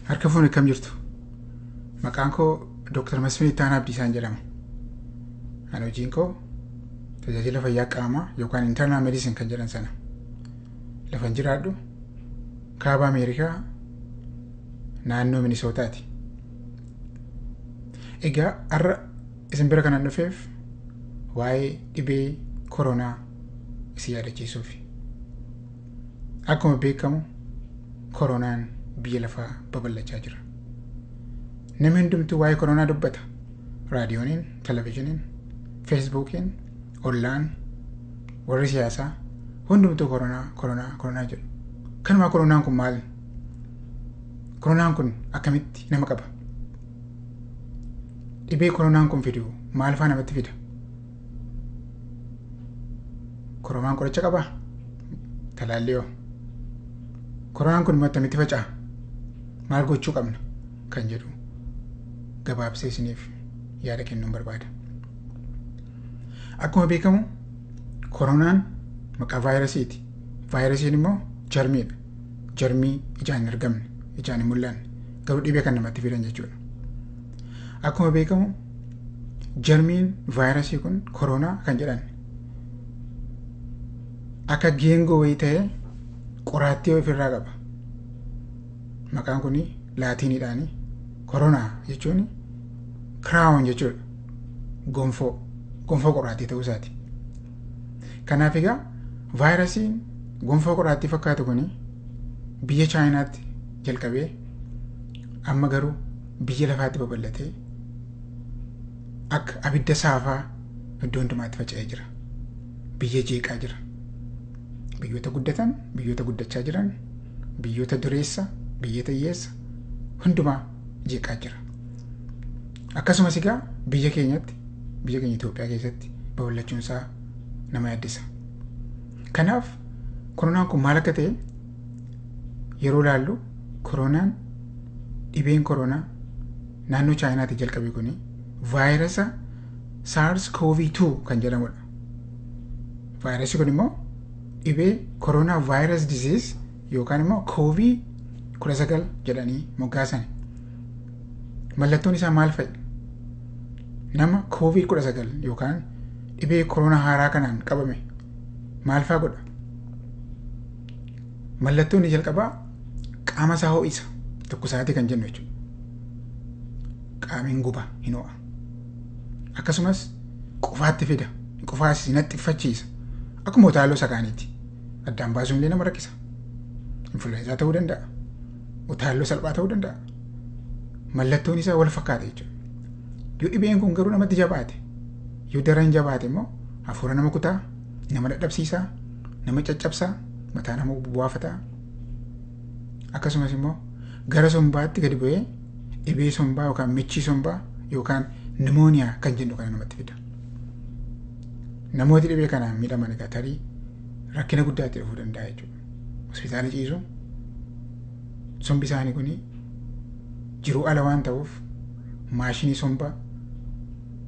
Harka fuuni akkam jirtu? Maqaan koo Dr. Masfin Ittaanaa Abdiisaan jedhama. Ani hojiin koo tajaajila fayyaa qaamaa yookaan internal medicine kan jedhan sana. Lafan jiraadhu kaaba Ameerikaa naannoo Minisootaati. Egaa har'a isin bira kanan dhufeef waa'ee dhibee koronaa isin yaadachiisuufi. Akkuma beekamu koronaan biyya lafaa babal'achaa jira. Namni hundumtuu waa'ee koronaa dubbata. Raadiyooniin, televizyiiniin, feesbuukiin, ollaan, warri siyaasaa hundumtuu koronaa, koronaa, koronaa jedhu. Kanumaa koronaan kun maali? Koronaan kun akkamitti nama qaba? Dhibee koronaan kun fidu maal faa namatti fida? Koronaan qoricha qabaa? Talaalli hoo? Koronaan kun immoo akkamitti faca'a? Maal gochuu qabna? Kan jedhu gabaabsee isiniif yaada kennuun barbaada. Akkuma beekamu koronaan maqaa vaayirasiiti. Vaayirasiin immoo jarmiidha. Jarmii ijaan hin argamne, ijaan hin mul'anne, garuu dhibee kan namatti fidan jechuudha. Akkuma beekamu jarmiin vaayirasii kun koronaa kan jedhan akka geengoo wayii ta'ee qoraattii ofirraa qaba. Maqaan kun laatiiniidhaani koronaa jechuun kiraawun jechuudha. Gonfoo, gonfoo qoraattii ta'uu isaati. Kanaaf egaa vaayirasiin gonfoo qoraattii fakkaatu kun biyya Chaayinaatti jalqabee amma garuu biyya lafaatti babal'atee akka abidda saafaa iddoo hundumaatti faca'ee jira. Biyya jeeqaa jira. Biyyoota guddatan, biyyoota guddachaa jiran, biyyoota dureessa, biyyoota hiyyeessa hundumaa jeeqaa jira. Akkasumas egaa biyya keenyatti, biyya keenya Itoophiyaa keessatti babal'achuun isaa nama yaaddisa. Kanaaf koronaan kun maal akka ta'e yeroo ilaallu koronaan dhibeen koronaa naannoo Chaayinaatti jalqabe kuni vaayirasa SARS-CoV-2 kan jedhamudha. Vaayirasii kun immoo dhibee koronaa vaayirasi disease yookaan immoo COVID-19 jedhanii moggaasan. Mallattoon isaa maal fa'i? Nama COVID-19 yookaan dhibee koronaa haaraa kanaan qabame maal faa godha? Mallattoon inni jalqabaa qaama isaa ho'isa. Tokko sa'aatii kan jennu jechuudha. Qaamni hin guba, hin ho'a. Akkasumas qufaatti fida. Qufaas hin haxxiffachiisa. Akkuma utaaloo isa kaaniiti. Addaan baasuun illee nama rakkisa. Influenza ta'uu danda'a. Utaaloo salphaa ta'uu danda'a. Mallattoon isaa wal fakkaata jechuudha. Yoo dhibeen kun garuu namatti jabaate, yoo daran jabaate immoo hafuura nama kutaa, nama dadhabsiisaa, nama caccabsaa, mataa nama buwaafataa. Akkasumas immoo gara sombaatti gadi bu'ee dhibee sombaa yookaan michii sombaa yookaan nimooniyaa kan jennu kana namatti fida. Namooti dhibee kanaan miidhaman egaa tarii rakkina guddaatti dhufuu danda'a jechuudha. Hospitaala ciisu sombi isaanii kun jiruu ala waan ta'uuf maashinii sombaa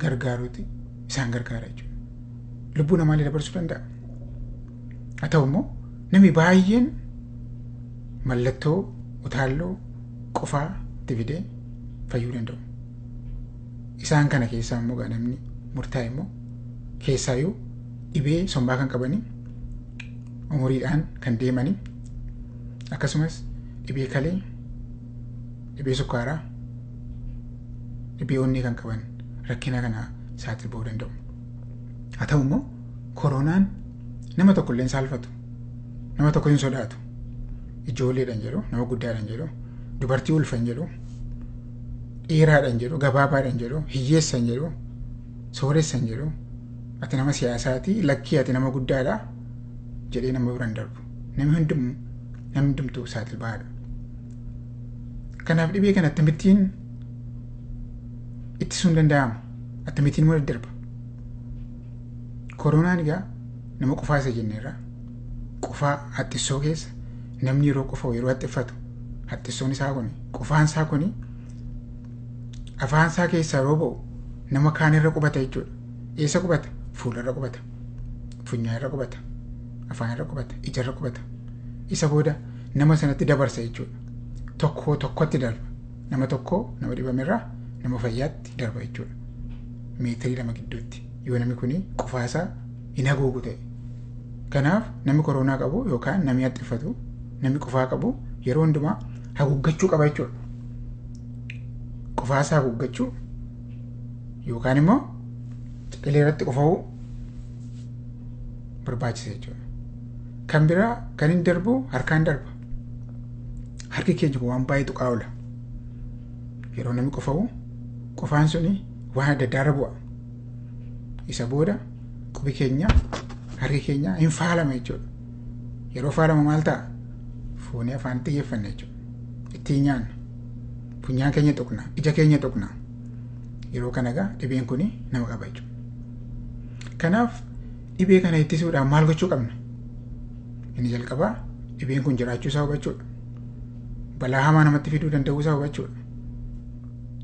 gargaaruuti isaan gargaara jechuudha. Lubbuu namaallee dabarsuu danda'a. Haa ta'u immoo namni baay'een mallattoo utaalloo qofaa itti fidee fayyuu danda'u. Isaan kana keessaa immoo namni murtaa'e immoo keessaayyuu dhibee sombaa kan qabanii umuriidhaan kan deemanii akkasumas dhibee kalee, dhibee sukkaaraa, dhibee onnee kan qaban rakkina kana saaxil ba'uu danda'u. Haa ta'u immoo koronaan nama tokko illee hin saalfatu, nama tokko hin sodaatu. Ijoolleedhaan jedhu, nama guddaadhaan jedhu, dubartii ulfan jedhu, dhiiraadhaan jedhu, gabaabaadhaan jedhu, hiyyeessan jedhu, sooressan jedhu, ati nama siyaasaati, lakkii ati nama guddaadha jedhee nama biraan darbu. Namni hundumtuu saaxil ba'aadha. Kanaaf dhibee kana akkamittiin ittisuun danda'ama? Akkamittiin immoo daddarba? Koronaan egaa nama qufaa isa jenneerra. Qufaa haxxissoo keessa namni yeroo qufa'u yeroo haxxiffatu haxxissoon isaa kuni qufaan isaa kuni afaan isaa keessaa yeroo ba'u nama kaan irra qubata jechuudha. Eessa qubata? Fuula irra qubata. Funyaan irra qubata. Afaan irra qubata. Ija irra qubata. Isa booda nama sanatti dabarsa jechuudha. Tokko tokkotti darba. Nama tokko nama dhibamerraa nama fayyaatti darba jechuudha. Meetirii 2 gidduutti yoo namni kun qufaasaa hin haguugu ta'e. Kanaaf namni koronaa qabu yookaan namni haxxiffatu namni qufaa qabu yeroo hundumaa haguuggachuu qaba jechuudha. Qufaasaa haguuggachuu yookaan immoo ciqilee irratti qufa'uu barbaachisa jechuudha. Kan biraa kan hin darbu harkaan darba. Harki keenya kun waan baay'ee tuqaa oola. Yeroo namni qufa'u qufaan suni waan adda addaa irra bu'a. Isa booda qubi keenya harki keenya hin faalama jechuudha. Yeroo faalama maal ta'a? Fuunee afaanitti geeffanna jechuudha. Ittiin nyaanna. Funyaan keenya tuqna, ija keenya tuqna. Yeroo kana egaa dhibeen kun nama qaba jechuudha. Kanaaf dhibee kana ittisuudhaaf maal gochuu qabna? Inni jalqabaa dhibeen kun jiraachuu isaa hubachuudha. Balaa hamaa namatti fiduu danda'uu isaa hubachuudha.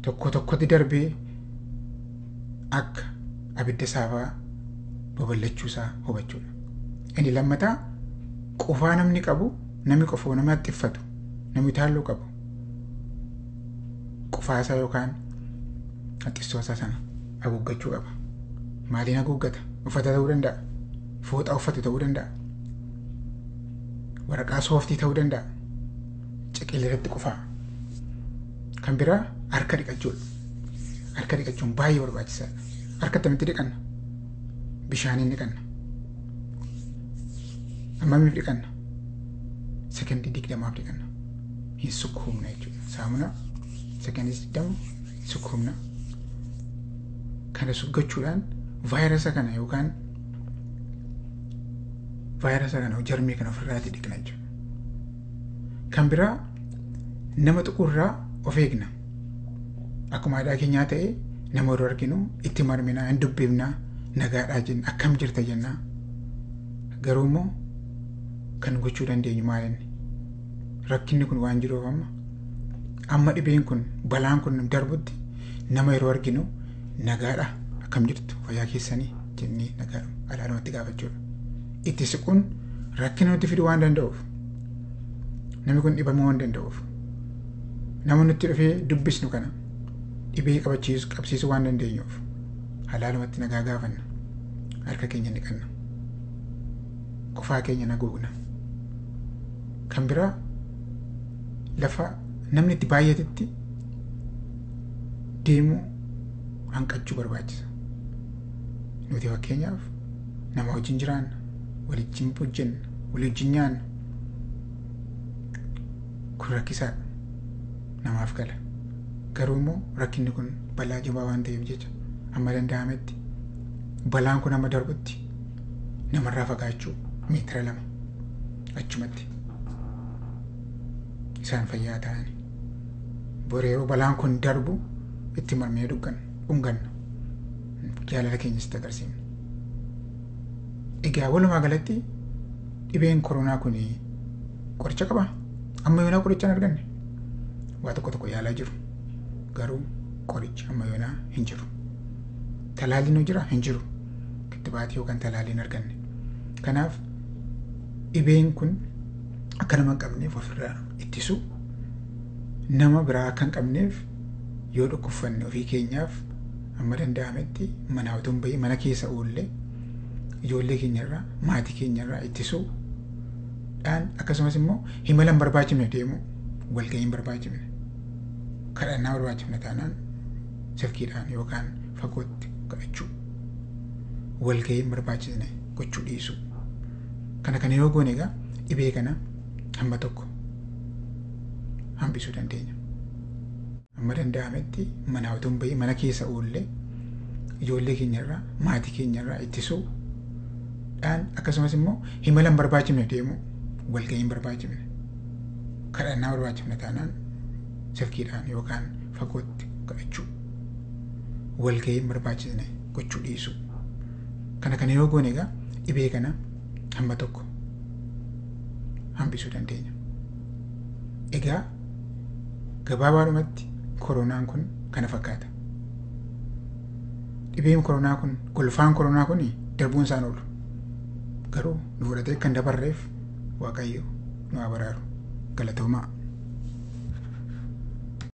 Tokko tokkotti darbee akka abidda saafaa babal'achuu isaa hubachuudha. Inni lammataa qufaa namni qabu, namni qofoo nama haxxiffatu, namni taalloo qabu qufaasaa yookaan haxxissoo isaa sana haguuggachuu qaba. Maaliin haguuggata? Uffata ta'uu danda'a. Fooxaa uffatu ta'uu danda'a. Waraqaa sooftii ta'uu danda'a. Ciqilee irratti qufaa. Kan biraa harka dhiqachuudha. Harka dhiqachuun baay'ee barbaachisaadha. Harka akkamitti dhiqanna? Bishaaniin dhiqanna. Hammamiif dhiqanna? Sekondii 20 dhiqanna. Hin sukkuumna jechuudha. Saamunaa sekondii 20 sukkuumna. Kana suggachuudhaan vaayirasa kana yookaan vaayirasa kana jarmii kana ofirraatii dhiqna jechuudha. Kan biraa nama tuquurraa of eegna. Akkuma aadaa keenyaa ta'e nama yeroo arginu itti marminaa, hin dubbifnaa, nagaadhaa jenna, akkam jirta jennaa. Garuu immoo kan gochuu dandeenyu maal inni? Rakkinni kun waan jiruuf amma dhibeen kun balaan kun darbutti nama yeroo arginu nagaadha akkam jirtu fayyaa keessanii jennee nagaadha alaalumatti gaafachuudha. Itti siquun rakkina nutti fiduu waan danda'uuf, namni kun dhibamuu waan danda'uuf, nama nutti dhufee dubbisnu kana dhibee qabsiisuu waan dandeenyuuf halaalumatti nagaa gaafanna, harka keenya dhiqanna, qofaa keenya nagoogna. Kan biraa lafa namni itti baay'atetti deemuu hanqachuu barbaachisa. Nuti fakkeenyaaf nama wajjin jiraanna, waliin hojjenna, waliin nyaanna. Kun rakkisaadha. Namaaf gala. Garuu immoo rakkinni kun balaa jabaa waan ta'eef jecha amma danda'ametti balaan kun amma darbutti namarraa fagaachuu meetira 2 achumatti isaan fayyaa ta'ani. Bor yeroo balaan kun darbu itti marmee dhunganna. Jaalala keenyas itti agarsiifna. Egaa walumaa galatti dhibeen koronaa kun qoricha qabaa? Amma yoonaa qoricha hin arganne. Waa tokko tokko yaalaa jiru. Garuu qorichi amma yoonaa hin jiru. Talaalliin hoo jiraa? Hin jiru. Kittibaatii yookaan talaalli hin arganne. Kanaaf dhibeen kun akka nama hin qabneef ofirraa ittisuu, nama biraa akka hin qabneef yoo dhukkubfanne ofii keenyaaf amma danda'ametti mana utuu hin bahin mana keessa oollee ijoollee keenyarraa maatii keenyarraa ittisuudhaan akkasumas immoo himala hin barbaachifne deemuu, walgahii hin barbaachifne, kadhannaa barbaachifne taanaan silkiidhaan yookaan fagootti kadhachuu, walgahii hin barbaachifne gochuu dhiisuu. Kana kana yoo goone egaa dhibee kana hamma tokko hambisuu dandeenya. Amma danda'ametti mana utuu hin bahin mana keessa oollee ijoollee keenyarraa maatii keenyarraa ittisuudhaan akkasumas immoo himala hin barbaachifne deemuu, walgahii hin barbaachifne, kadhannaa barbaachifne taanaan silkiidhaan yookaan fagootti kadhachuu, walgahii hin barbaachifne gochuu dhiisuu. Kana kana yoo goone egaa dhibee kana hamma tokko hambisuu dandeenya. Egaa gabaabaadhumatti koronaan kun kana fakkaata. Dhibeen koronaa kun, golfaan koronaa kun darbuun isaan oolu. Garuu nu fudhatee kan dabarreef Waaqayyo nu haa baraaru. Galatoomaa.